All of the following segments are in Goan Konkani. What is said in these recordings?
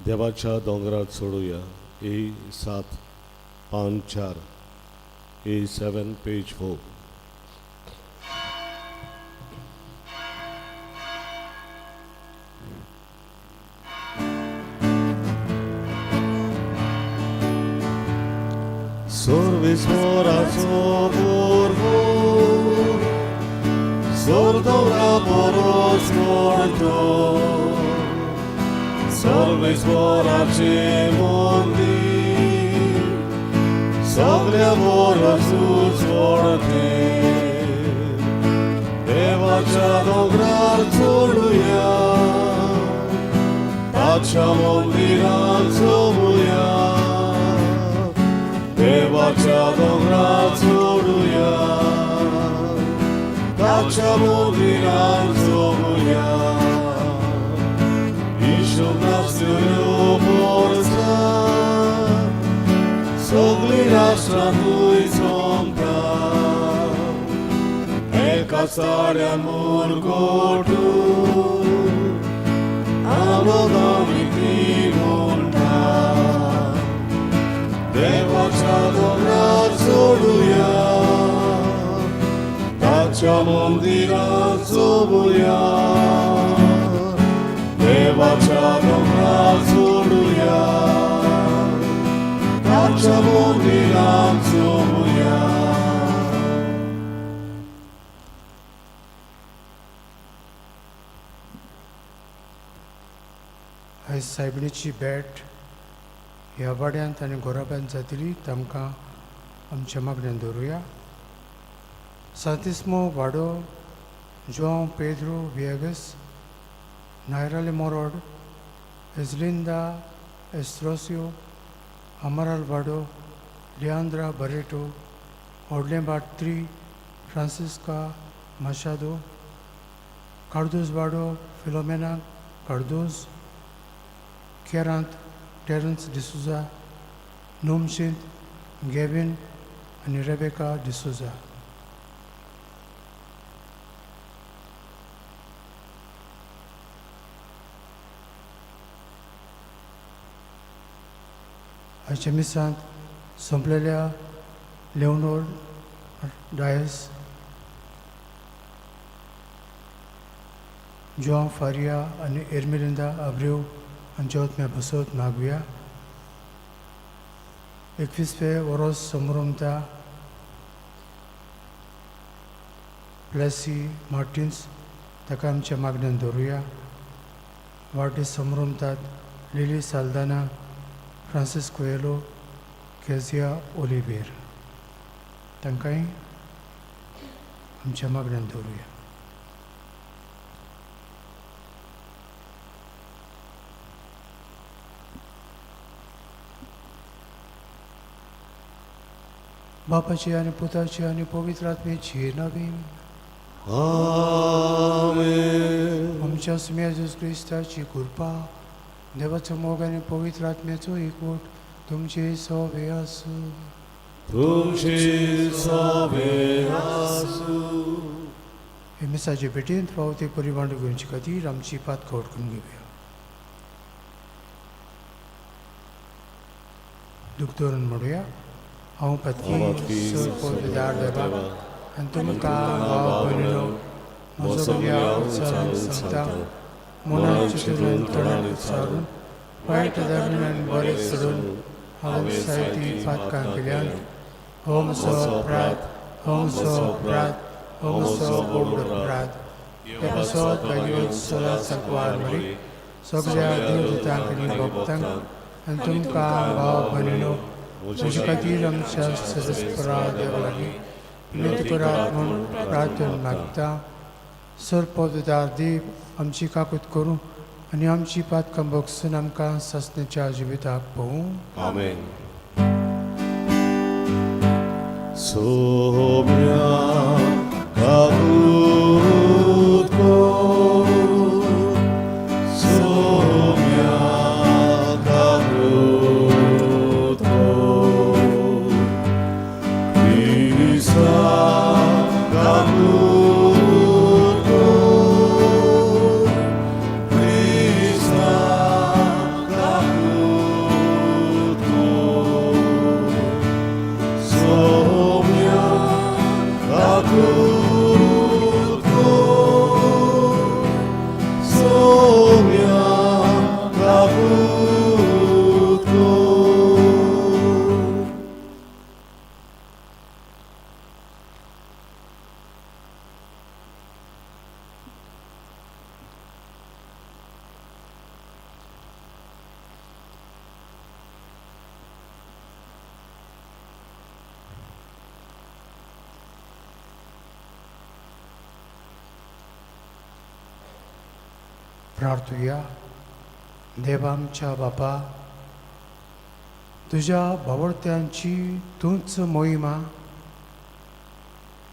देवाच्या दोंगरार चडुया. ए 7 पान 4, A7 page 4. सर्वेस्वराचो बोरवो सोर दोंगरा बरोच मोडतो, सर्वेस्वराचें मंदीर सगल्या बरोसूच व्हडतें. देवाच्या दोंगरार चडुया, ताच्या मंदिरान चोवया. देवाच्या दोंगरार चडुया, ताच्या मंदिरान चोवया. हिशोब नासल्यो वर्सां सगळीं राष्ट्रां थंय जमता, एका साड्यान मुरगोटून आनंदान ती म्हणटा. देवाच्या दोंगरार चडुया, ताच्या मंदिरान चोवया. देवाच्या दोंगरार चडुया, ताच्या मंदिरान चोवया. आयज सायबिणीची भेट ह्या वाड्यांत आनी गोराब्यांत जातली, तांकां आमच्या मागण्यान दवरुया. सांतिस्मो वाडो, जुआंव पेद्रो विएगस, नायराले मोरोड, एजलिंदा एस्ट्रोसियो, अमराल वाडो, लियांद्रा बरेटो, होडलें बाट 3, फ्रांसिस्का माशादो, कार्दोज वाडो, फिलोमेना कार्दोज, केरांत टेरन्स डिसुजा, नोमशींत गॅविन आनी रेबेका डिसुजा. आयच्या मिसांत सोंपलेल्या लेवनोर डायस, जुआंव फारिया आनी एर्मेलिंदा आब्रेव हांच्या आत्म्या बसत मागुया. 21वे वरोस समरोमता प्लेसी मार्टिन्स, ताका आमच्या मागण्यान दवरुया. वाडदीस समरोमतात लिली साल्दाना, फ्रांसीस कोएलो, केजिया ओलिवेर, तांकांय आमच्या मागण्यान दवरुया. बापाची आनी पुताची आनी पवित्र आत्म्याची नवीन आमेन. आमच्या सुम्या जेजू क्रिस्ताची कृपा, देवाचो मोग आनी पवित्र आत्म्याचो एकवट तुमचे सोबे आसूं. तुमचे सोबे आसूं. हे मिसाचे भेटेंत फावो ते परी वांटो घेवचे खातीर आमची पातकां उडकून घेवया. दूख दवरून म्हणुया, हांव पातकी सोद देवा आनी तुमकां भाव भयणीनो म्हजो उच्चारून सांगता, मनान चिंतून तोंडान उच्चारून वायट धरून आनी बरें सोडून हांवें जायतीं पातकां केल्यान. हो म्हजो अपराध, हो म्हजो अपराध, हो म्हजो व्हड अपराध. ते पासत भाग्यवंत सदां सांकवार मरी, सगळ्या देवदूतांक आनी भक्तांक आनी तुमकां भाव भयणीनो म्हजे खातीर आमच्या सदस्परा देवा लागीं विनंती करात म्हूण प्रार्थना मागता. सर पवित्र देव आमची काकूत करूं आनी आमची पातकां भोगसून आमकां सासण्याच्या जिविताक पळोवं. आमेन. सोम्या काकूत कर, सोम्या काकूत कर, क्रिस्ता काकूत कर, क्रिस्ता काकूत. प्रार्थुया. देवा आमच्या बापा, तुज्या बावडत्यांची तूंच मोहिमा,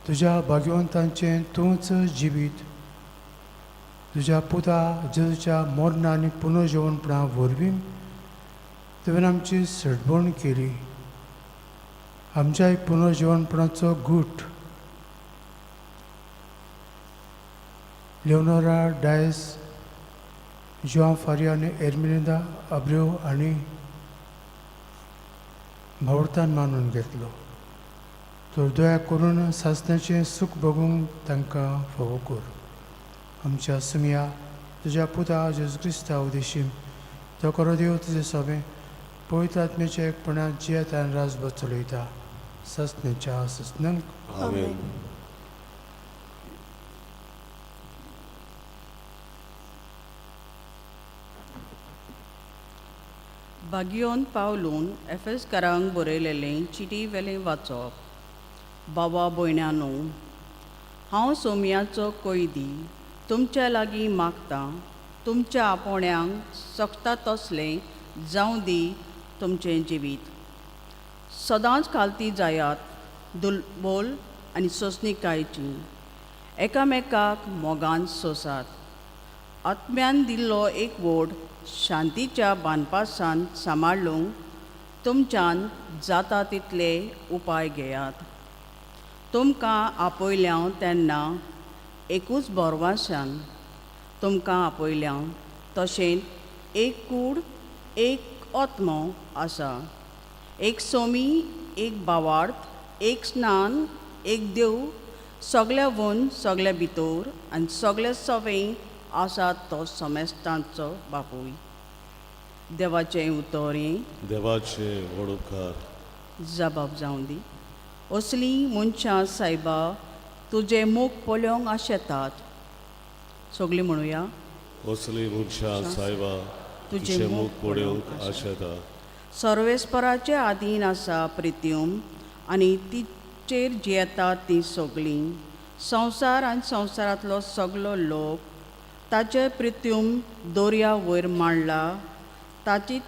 तुज्या भाग्यवंतांचें तूंच जिवीत, तुज्या पुता जेजूच्या मर्ण आनी पुनर्जिवनपणा वरवीं तुवें आमची सडबण केली. आमच्याय पुनर्जिवनपणाचो गूट लिओनोरा डायस, जुआंव फारिया आनी एर्मिलिंदा अब्रेव आनी भावर्थान मानून घेतलो. तर दया करून सासण्याचें सूख भोगूंक तांकां फावो कर. आमच्या सुमया तुज्या पुता जेजू क्रिस्ता उदेशीं तो करो देव तुजें सोबें पवित्र आत्म्याच्या एकपणात जियेता आनी राजभर चलयता सासण्याच्या सासणांक. आमेन. बागियोन पावलून एफेसकारांक बरयलेलें चिटी वेलें वाचप. बाबा भयणानो, हांव सोमयाचो कैदी तुमच्या लागीं मागतां, तुमच्या आपोवण्यांक सकता तसलें जावं दी तुमचें जिवीत. सदांच खालती जायात, दुर्बोल आनी सोंसणिकायेची, एकामेकाक मोगान सोंसात. आत्म्यान दिल्लो एक वोट शांतीच्या बांदपासान सांबाळूंक तुमच्यान जाता तितले उपाय घेयात. तुमकां आपयल्या तेन्ना एकूच बोरवासान तुमकां आपयल्या, तशेंच एक कूड एक आत्मो आसा, एक सोमी, एक भावार्थ, एक स्नान, एक देव, सगल्या वन सगल्या भितर आनी सगल्या सवंय आसा तो समेस्तांचो बापूय. देवाचें उतर हें. देवाचे व्हड उपकार. जबाब जावं दी. असलीं मनशां सायबा तुजें मुख पळोवंक आशेतात. सगळीं म्हणुया. असली मनशां सायबा तुजें मुख पळोवंक आशेता. सर्वेस्पराचे आदीन आसा प्रित्युम आनी तिचेर जियेतात तीं सगळीं. संवसार आनी संवसारांतलो सगलो लोक ताचे प्रित्युम दर्या वयर मांडला, ताची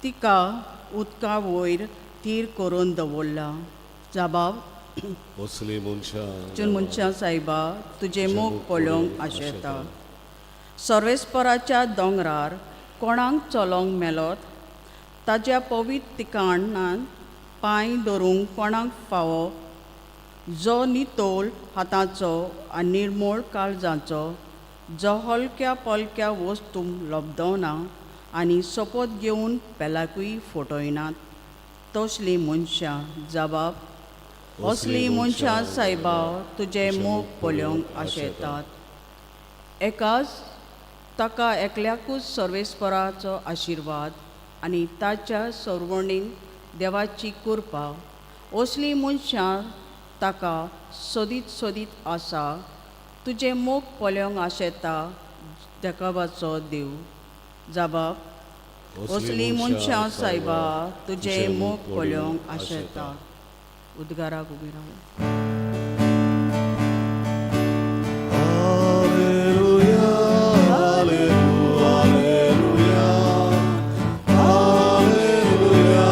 तिका उदका वयर थीर करून दवरला. जबाब. असली मनशां चून मनशां सायबा तुजें मुख पळोवंक आशेता. सर्वेस्पराच्या दोंगरार कोणाक चलोवंक मेलोत, ताज्या पवित्र ठिकाणान पांय धरूंक कोणाक फावो, जो नितोल हाताचो आनी निर्मोळ काळजाचो, जो हलक्या पलक्या वस्तूंक लब्दवना आनी सोपोत घेवन पेलाकूय फटयनात तसलीं मनशां. जबाब. असलीं मनशां सायबा तुजें मुख पळोवंक आशेतात. एकाच ताका एकल्याकूच सर्वेस्पराचो आशिर्वाद आनी ताच्या सर्वणीन देवाची कृपा. असलीं मनशां ताका सोदीत सोदीत आसा, तुजें मोग पळोवंक आशेता देखावाचो देव. जबाब. असलीं मनशां सायबा तुजें मोग पळोवंक आशेता. उद्गाराक उबी राव. Alleluia, alleluia, alleluia, alleluia,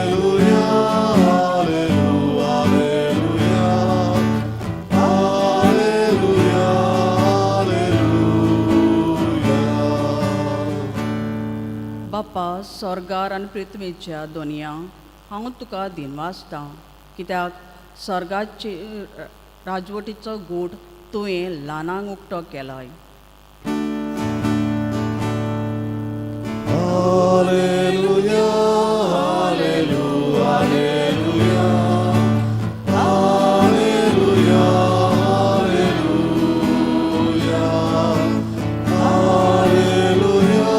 alleluia, alleluia, alleluia, alleluia. बापा स्वर्गार आनी पृथ्वीच्या दोनया, हांव तुका दिनवासतां, कित्याक स्वर्गाचे राजवटीचो गूट तुवें ल्हानांक उक्तो केलाय. Alleluia, alleluia, alleluia, alleluia, alleluia, alleluia,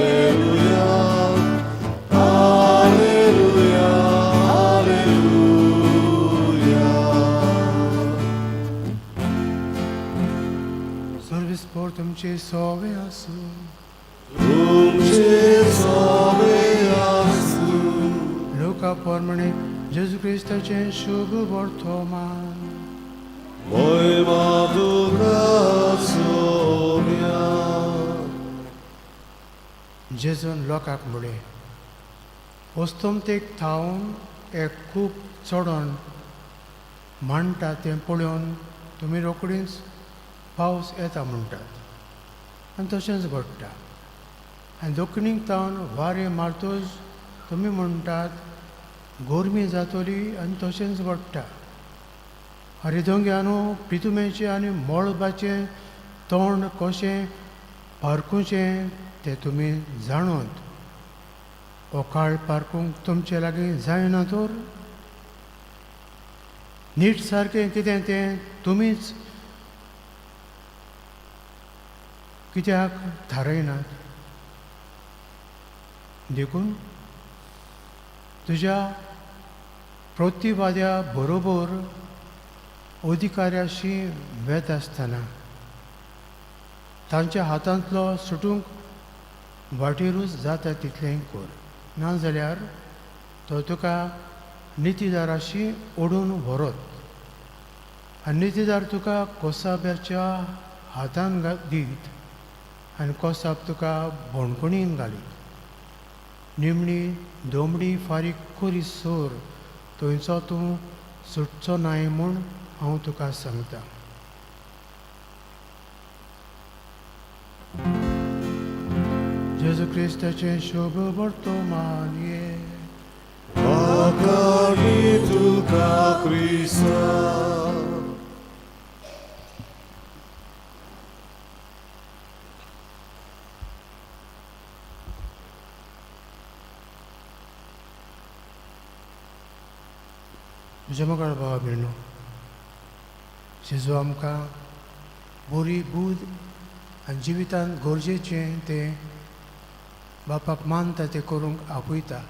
alleluia, alleluia, alleluia. Service पोर तुमचे सोवे आसूं. तुमचे सोबे आसूं. लोका प्रमाणे जेजू क्रिस्ताचें शुभ वर्तमान. मोयमा तुका सोम्या. जेजून लोकांक म्हळें, अस्तमतेक थावन एक खूब चडोन मांडटा तें पळोवन तुमी रोखडीच पावस येता म्हणटात आनी तशेंच घडटा. आनी दक्षिणीक थावन वारें मारतूच तुमी म्हणटात गरमी जातली आनी तशेंच घडटा. आरे दोंग्यानो, पितुमेचें आनी मळबाचें तोंड कशें पारखुचें तें तुमी जाणोत. ओकाळ पारखूंक तुमचे लागीं जायना तर नीट सारकें कितें तें तुमीच कित्याक थारयनात? देखून तुज्या प्रतिवाद्या बरोबर अधिकाऱ्याशी वेता आसतना तांच्या हातांतलो सुटूंक वाटेरूच जाता तितलेंय कर, नाजाल्यार तो तुका नितीदाराशी ओडून व्हरत आनी नितीदार तुका कोसाब्याच्या हातान दीत आनी कोसाब तुका बोणकणीन घालीत. निमणी दोमडी फारीक करी सोर थंयचो तूं सुटचो नाय म्हूण हांव तुका सांगता. जेजू क्रिस्ताचें शुभ वर्तमान. वाखाणी तुका क्रिस्ता. म्हज्या मोगाळ भावा भयणो, जेजू आमकां बरी बूद आनी जिवितांत गरजेचें तें बापाक मानता तें करूंक आपयता.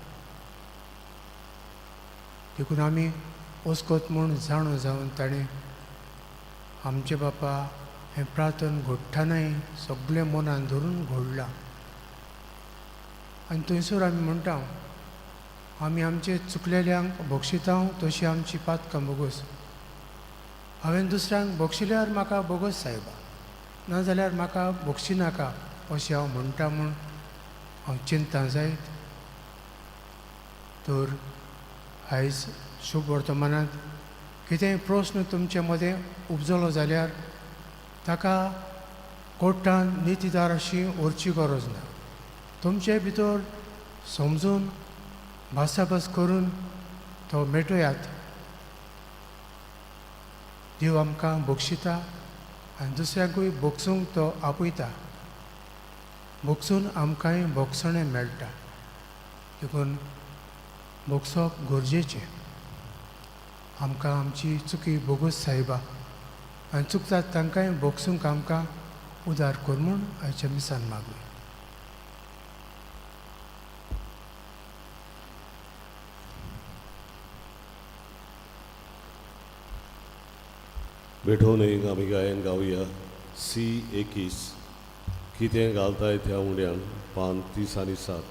देखून आमी ओस्कोत म्हूण जाणो जावन ताणें आमचे बापा हें प्रार्थन घडटनाय सगळें मनान धरून घडलां. आनी थंयसर आमी म्हणटा, आमी आमचे चुकलेल्यांक बक्षिता तशी आमची पातकां बोगस. हांवें दुसऱ्यांक बक्षिल्यार म्हाका बोगस सायबा, नाजाल्यार म्हाका बक्षी नाका अशें हांव म्हणटा म्हूण हांव चिंता जायत. तर आयज शुभ वर्तमानांत कितेंय प्रस्न तुमचे मदें उपजलो जाल्यार ताका कोर्टान नितीदार अशी व्हरची गरज ना. तुमचे भितर समजून भासाभास करून तो मेटयात. देव आमकां बक्षिता आनी दुसऱ्यांकूय बक्षूंक तो आपयता. बक्षून आमकांय बक्षणें मेळटा. देखून बक्षप गरजेचें. आमकां आमची चुकी बोगस सायबा आनी चुकतात तांकांय बक्षूंक आमकां उदार कर म्हूण आयच्या मिसान मागूया. बेठोवन आमी गायन गावया सी 21 कितें घालताय त्या उड्यान पान 30 आनी 7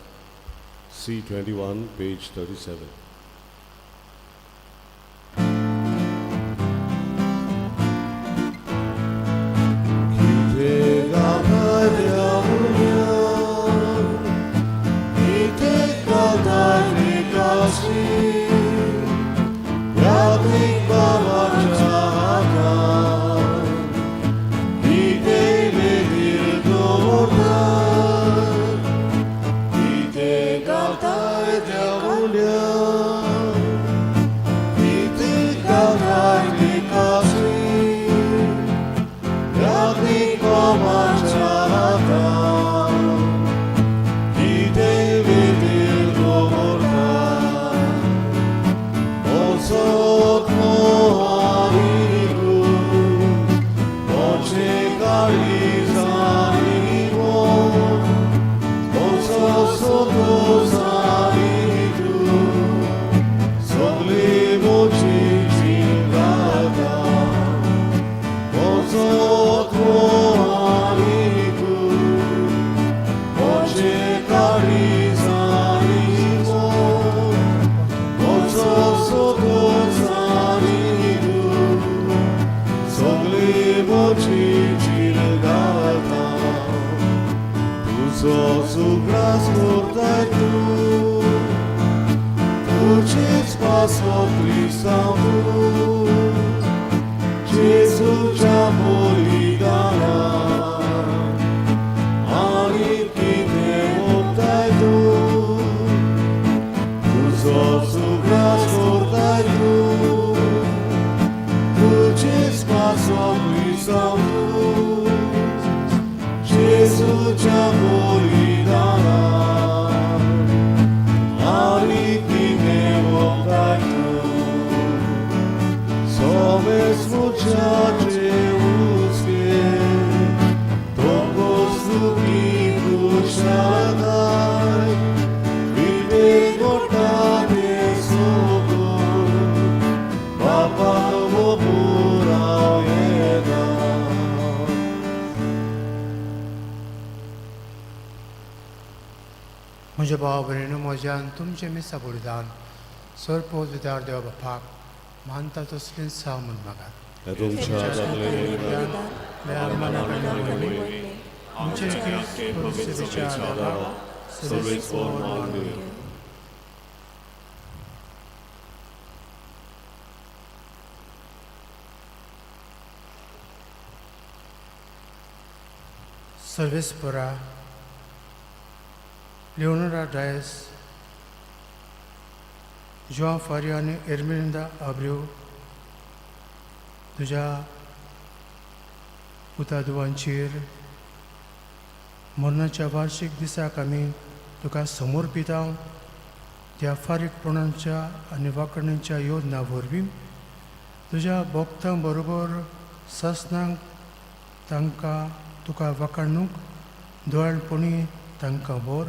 सी 21 पेज 37. कितें घालताय त्या उड्यान कितें घालताय निकासी यात्रीक बाबाच्या हातान कितें वेदीर दवरताय कितें घालताय त्या उड्यान कितें घालताय निकासी यात्रीक बाबाच्या हातान कितें वेदीर दवरताय Osot moarigu, oce carizanimo, oso sotosanitu, soglimo cicingata. Osot moarigu, oce carizanimo, oso. सुग्रास करताय तूं तुजेच पासो क्रिस्तांव तूं जेजूच्या बलिदानान आनी कितें ओंपताय तूं तुजो सुग्रास करताय तूं तुजेच पासो क्रिस्तांव तूं जेजूच्या बलिदानान आनी कितें ओंपताय तूं Somes muchache uske, tocos luki kushagai, vive gortate soko, papa mo pura eda. म्हज्या भाव भयणीनो म्हज्यान तुमचें मिसा बलिदान सोरपोत विदार देवा बापाक मानता तसलें सा म्हूण मागात. तुमच्या हातांतलें मना आमचे क्रिस्त आदाराक सगळेच मान दिवया. सर्वेस्परा लिओनोरा डायस, जुआं फारिया आनी एर्मिलिंदा आब्रेव तुज्या पुता दुवांचेर मरणाच्या वार्शीक दिसाक आमी तुका समर्पिता. त्या फारीकपणाच्या आनी वांकड्यांच्या योजना वरवीं तुज्या भक्तां बरोबर सासणांक तांकां तुका वाखाणूंक दोळपणी तांकां व्हर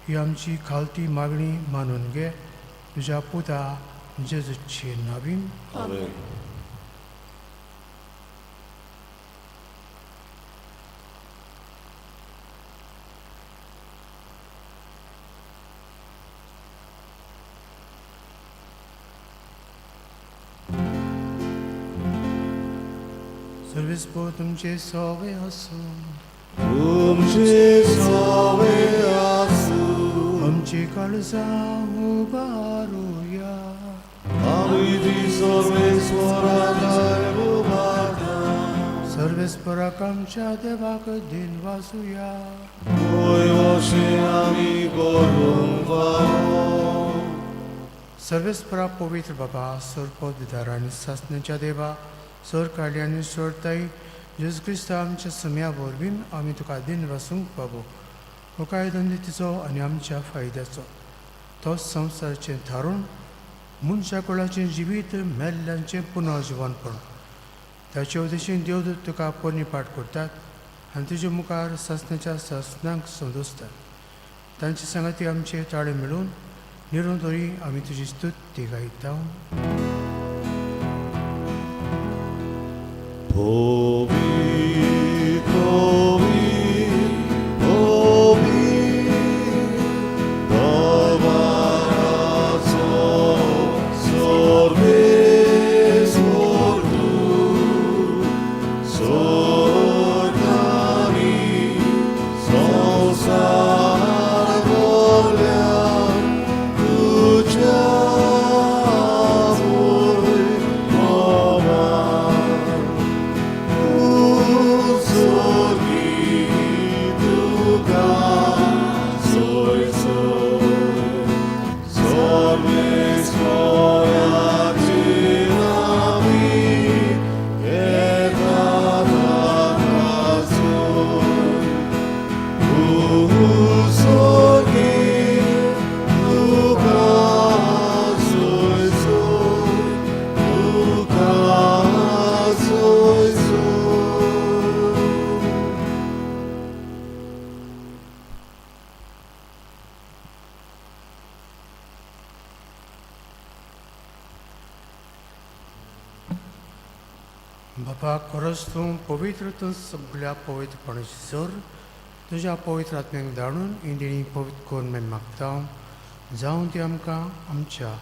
ही आमची खालती मागणी मानून घे तुज्या पुता जेजूचे नावीन. आमेन. सर्वेस पो तुमचे सवे आसूं. तुमचे सवे आसूं. आमची काळजां उबारुया. आमी ती सर्वेस्वराक उबारता. सर्वेस्पराक आमच्या देवाक दिन वासूया. होय अशें आमी करूंक फावो. सर्वेस्परा पवित्र बाबा सोरपो दिदार आनी सासण्याच्या देवा सोर काडली आनी सोरताई जेजू क्रिस्त आमच्या सम्या वरवीं आमी तुका दिन वासूंक पावो. हो कायदो तिचो आनी आमच्या फायद्याचो तोच संवसाराचें थारून मनशा कुळाचें जिवीत मेल्ल्यांचें पुनर्जिवनपण ताचे उद्देशीन देवदूत तुका पोरणी पाठ करतात आनी तुजे मुखार सासण्याच्या सासणांक संदोसतात. तांचे सांगाती आमचे ताळे मेळून निरोंतरी आमी तुजी स्तुती गायता. Ovi, ovi, ovi, Tavarazo, sorbe, sordu, sortani, sonsar volea, tucea voi, mama. So. बाबा खरोच तूं पवित्र तूं सगळ्या पवित्रपणाची जोर तुज्या पवित्र आत्म्याक धाडून ही देणी पवित्र करून मागीर मागता जावं ती आमकां आमच्या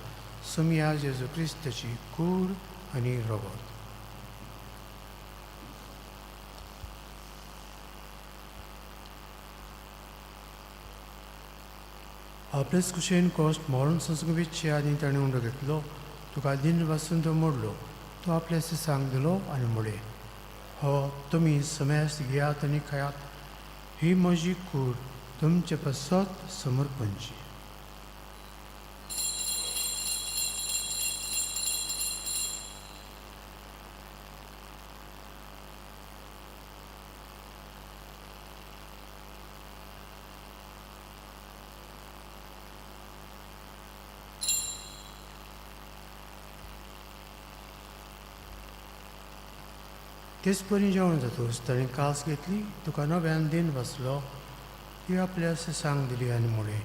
सुमया जेजू क्रिस्ताची कूड आनी रगत. आपलेच कुशेन कोस्ट मरण संस्कृतीचे आदी ताणें उंडो घेतलो, तुका दिन वासून तो मोडलो, तो आपल्या सांग दिलो आनी म्हळें, हो तुमी समेस्त घेयात आनी खायात, ही म्हजी कूड तुमचे पासत समर्पणची. तेच परी जेवण जातकच ताणें कास घेतली, तुका नव्यान दिन बसलो, ती आपल्या सांग दिली आनी म्हळें,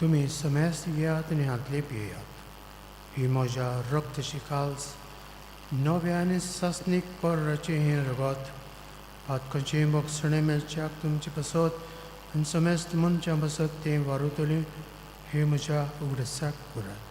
तुमी समेस्त घेयात आनी हांतले पियेयात, ही म्हज्या रक्तशी काल्स, नव्या आनी सासणीक कोर्राचें हें रगत, पातकांचें बोगसणें मेळच्याक तुमचे पासत आनी समेस्त मनशां पासत तें वारुतलें, हें म्हज्या उगडासाक करात.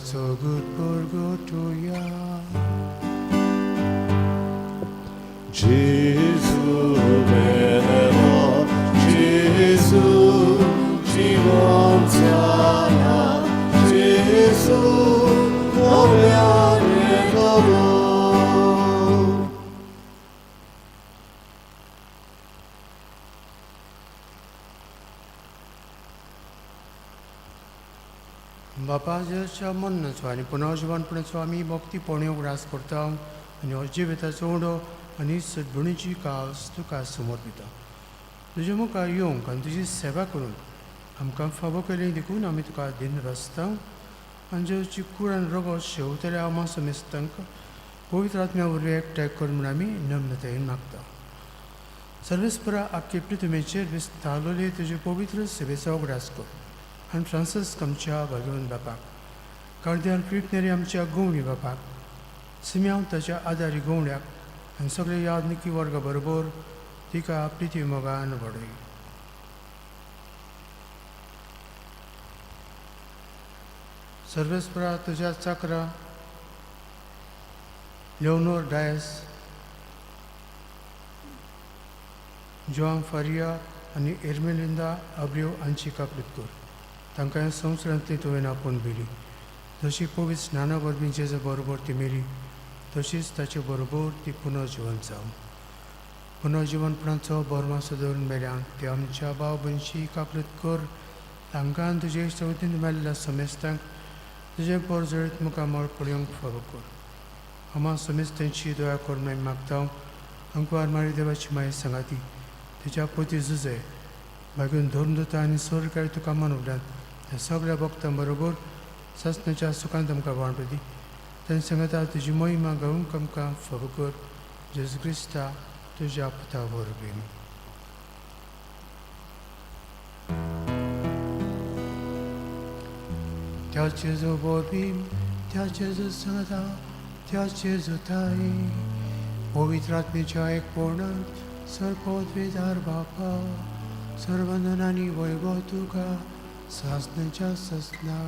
So good purgatoria. Gesù vero, Gesù जीवन-जाना, Gesù नव्याने नवो. बापा जेच्या मरणाचो आनी पुनर्जिवनपणाचो आमी भक्तीपणी उगडास करता आनी हो जिविताचो उंडो आनी सद्गुणीची कास तुका समर्पिता. तुजे मुखार येवंक आनी तुजी सेवा करून आमकां फावो केली देखून आमी तुका दिन वाचता आनी जेची कूड आनी रगत शेवतल्या आमा समेस्तांक पवित्र आत्म्या वरवीं एकठांय कर म्हूण आमी नम्रतायेन मागता. सर्वेस्परा आख्खे पृथ्वीचेर विस्तारलेले तुजे पवित्र सेवेचो उगडास कर आनी फ्रांसिस्क आमच्या भाग्यवंत बापाक, कार्दिनाल फिलीप नेरी आमच्या गोवणी बापाक, सिम्यांव ताच्या आदारी गोवण्याक आनी सगळे यादनिकी वर्गा बरोबर तिका प्रिती मोगान वाडय. सर्वेस्परा तुज्या चाकरा लेवनोर डायस, जोआन फारिया आनी एर्मेलिंदा आब्रियो हांची काकळूत कर. तांकां ह्या संवसारांतली तुवें आपोवन व्हेली, जशी पवित्र स्नाना वरवीं जेजा बरोबर ती मेली तशीच ताचे बरोबर ती पुनर्जिवन जावं. पुनर्जिवनपणाचो बोरमासो दवरून मेल्यान ते आमच्या भाव भयणीची काकळूत कर. तांकां आनी तुजे चवथीन मेल्ल्या समेस्तांक तुजें पोरजळीत मुखामळ पळोवंक फावो कर. आमा समेस्तांची दया कर म्हूण आमी मागता. अंकवार मारी देवाची माय सांगाती तिच्या पोती जुजे मागीर धर्मदूता आनी सरकारी तुका मनोवल्यात त्या सगळ्या भक्तां बरोबर सासणाच्या सुखांत आमकां वांटो दी. तांचे सांगाता तुजी महिमा गावंक आमकां फावो कर. जेजू क्रिस्ता तुज्या पुता वरवीं. त्या जेजू वरवीं, त्या जेजू सांगाता, त्या जेजू ताई पवित्र आत्म्याच्या एकपणांत सर्वपदवीदार बापा, सर्वंदन आनी वैभव तुका सासणाच्या सासणा.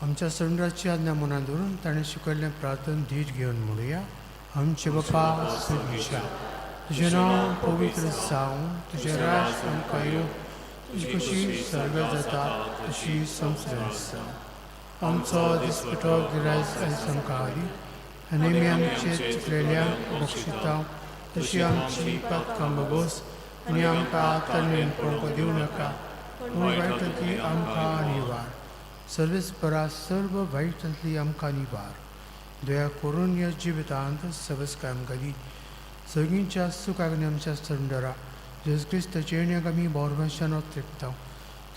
आमच्या सरुंद्राची आज्ञा मनान धरून ताणें शिकयल्लें प्रार्थन धीर घेवन म्हणुया. आमचे बापा स्वर्गीच्या, तुजें नांव पवित्र जावं, तुजें राज आमकां येवं, तुजी कशी सर्गात जाता तशी संवसारांत जावं. आमचो दिसपटो गिरायस आयज आमकां दी आनी आमी आमचे चुकलेल्यांक बक्षिता तशी आमची पातकां भोगोस आनी आमकां ताणें पळोवंक दिवं नाका, पूण वायटांतली आमकां निवार. सर्वेस्परा सर्व वायटांतली आमकां निवार. दया करून ह्या जिवितांत सवस्काय आमकां दी. सगळींच्या सुखाक आनी आमच्या सरंडरा जेजू क्रिस्ताच्या येण्याक आमी बोरभाशान तृप्ता.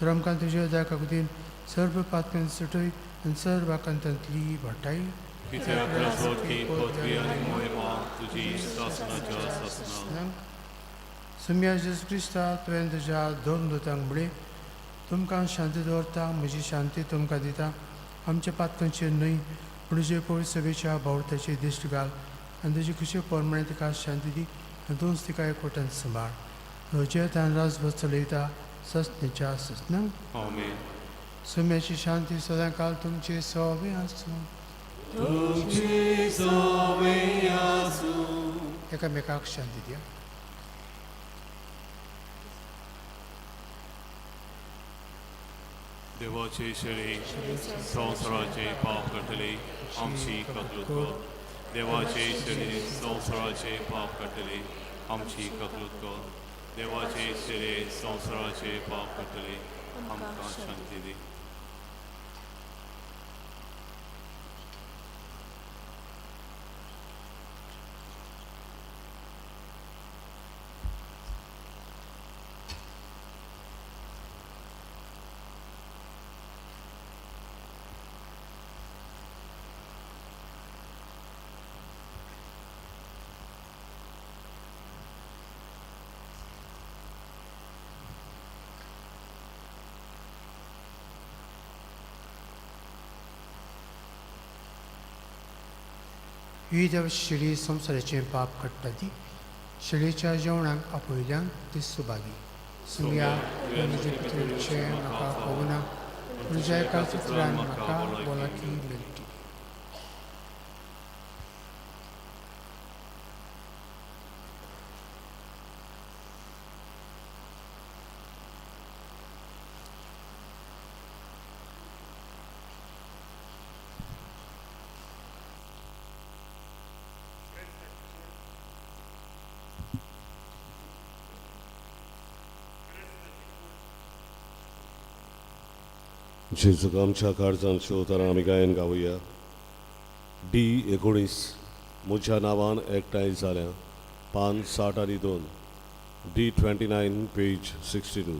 तर आमकां तुज्या दया काकुतीन सर्व पातकां सुटय आनी सर्वाकांतांतली भटाई कित्याक राजवटकी पदवी आनी मोहिमा तुजी सासणाच्या सासणाक. सुम्या जेजू क्रिस्ता, तुवें तुज्या दोन दुतांक म्हणलें, तुमकां शांती दवरता, म्हजी शांती तुमकां दिता. आमच्या पातकांचेर न्हय पूण तुजे पवित्र सभेच्या बावडताचेर दिश्ट घाल आनी तुजे खुशे प्रमाणे तिका शांती दी आनी तूंच तिका एकवटान सांबाळ. रोजेतान राजभर चलयता ससनेच्या ससनाक. आमेन. सुम्याची शांती सदांकाल तुमचे सवे आसूं. तुमची सवे आसूं. एकामेकाक शांती दिया. देवाचे शेळी संवसाराचे पाप काडटले आमची ककलूत कर. देवाचे शेळी संवसाराचे पाप काडटले आमची ककलूत कर. देवाचे शेळी संवसाराचे पाप काडटले आमकां शांती दी. ही देव शिळी संवसाराचें पाप काडटा ती शिळेच्या जेवणाक आपयल्यांक ती सुभागी. सुम्या, तुवें म्हजे पितुळचें म्हाका पळोवना पूण तुज्या एका चित्रान म्हाका भलायकी मेळटी. जेजूक आमच्या काळजांत शिवताना आमी गायन गावया. डी 19 म्हज्या नांवान एकठांय जाल्या, पान 62, डी 29 पेज 62.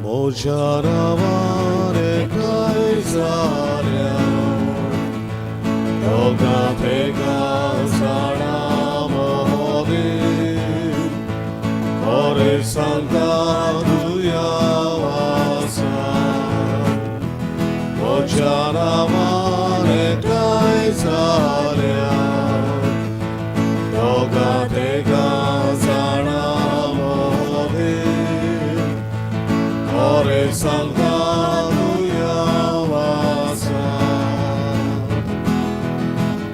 म्हज्या नांवान एकठांय जाल्या दोगां तेगां जाणां मोदी खरें सांगता तुज्या वासा. म्हज्या नांवान एकठांय जाल्या दोगां तेगां जाणां मोदी खरें सांगता तुज्या वासा.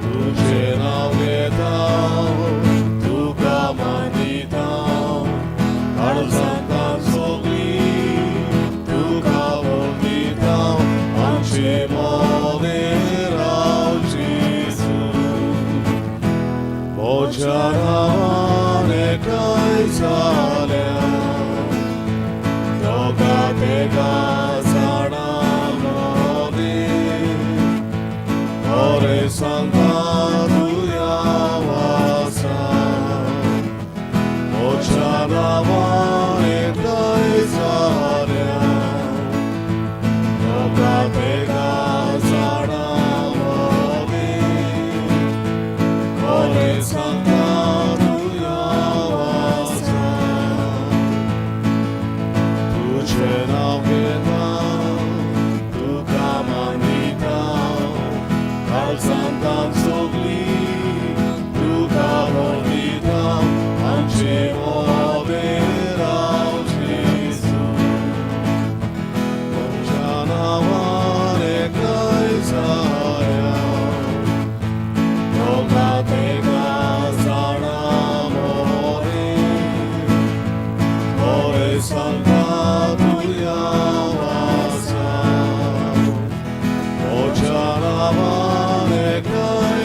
तुझे नांव घेता, तुका मानिता, काळजांत सगळी तुका वंदिता. आमचे मदें राव जेजू. म्हज्या नांवान एकठांय जाल्या दोगां तेगां जाणां मदीं खरें सांगता तुज्या वासा. म्हज्या नांवान एकठांय जाल्या दोगां तेगां जाणां मदीं खरें सांगता तुज्या वासा. तुझे नांव घेता, तुका मानिता, काळजांत सगळी तुका वंदिता. आमचे मदें राव जेजू. म्हज्या नांवान एकठांय जाल्या दोगां तेगां जाणां मदीं खरें सांगता तुज्या वासा. म्हज्या नांवान एकठांय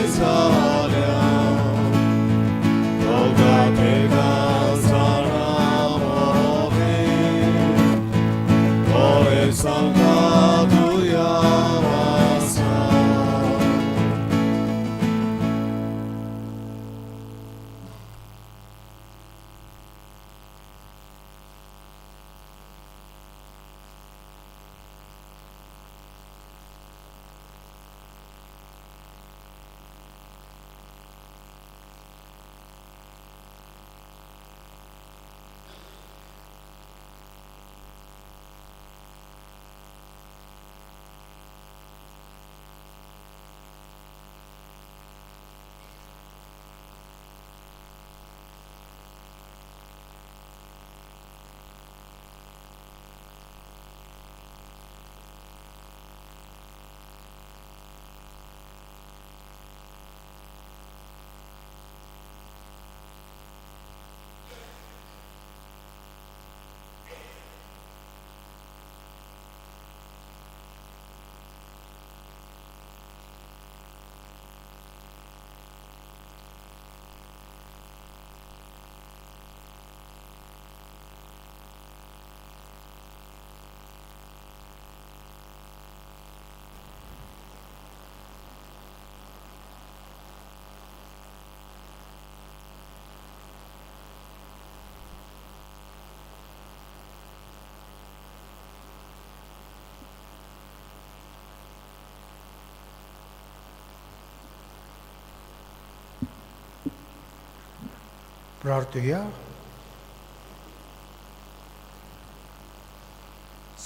प्रार्थुया.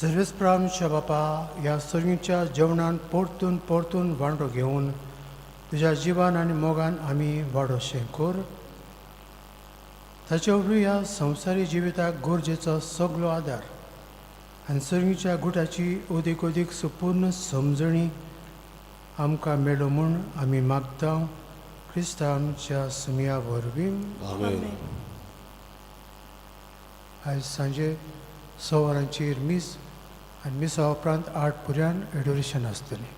सर्वेस्प्रामच्या बापा, ह्या सर्वीच्या जेवणान परतून परतून वांटो घेवन तुज्या जिवान आनी मोगान आमी वाडोशें कर. ताचे वरवीं ह्या संवसारी जिविताक गरजेचो सगलो आदार आनी सर्वीच्या गुटाची अदीक अदीक सुपूर्ण समजणी आमकां मेळो म्हूण आमी मागता, क्रिस्तांव आमच्या सुमया वरवीं. आमेन. आयज सांजे 6 वरांचेर मीस आनी मिसा उपरांत 8 पुऱ्यान एडोरेशन आसतलें.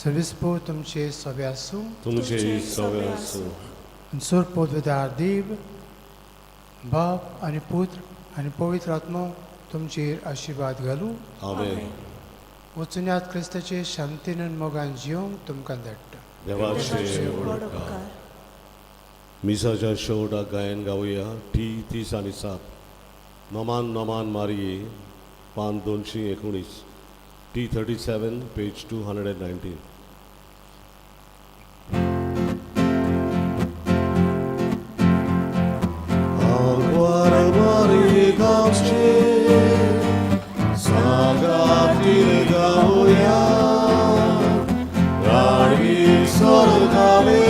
सर्वीस पो तुमचे सगळे आसूं. तुमचे सगळे आसूं. आनी सोर पोदवेदार देव बाप आनी पुत्र आनी पवित्र आत्मो तुमचेर आशिर्वाद घालूं. आमेन. वचुन्यात क्रिस्ताचे शांतीन आनी मोगान जिवंक तुमकां धाडटा. देवाचे व्हड उपकार. मिसाच्या शेवटाक गायन गावया टी 37, नमान नमान मारये, पान 219, T 37, page 219. Aguara Marie गावचे सागातील गाऊया, राणी स्वर्गावेली.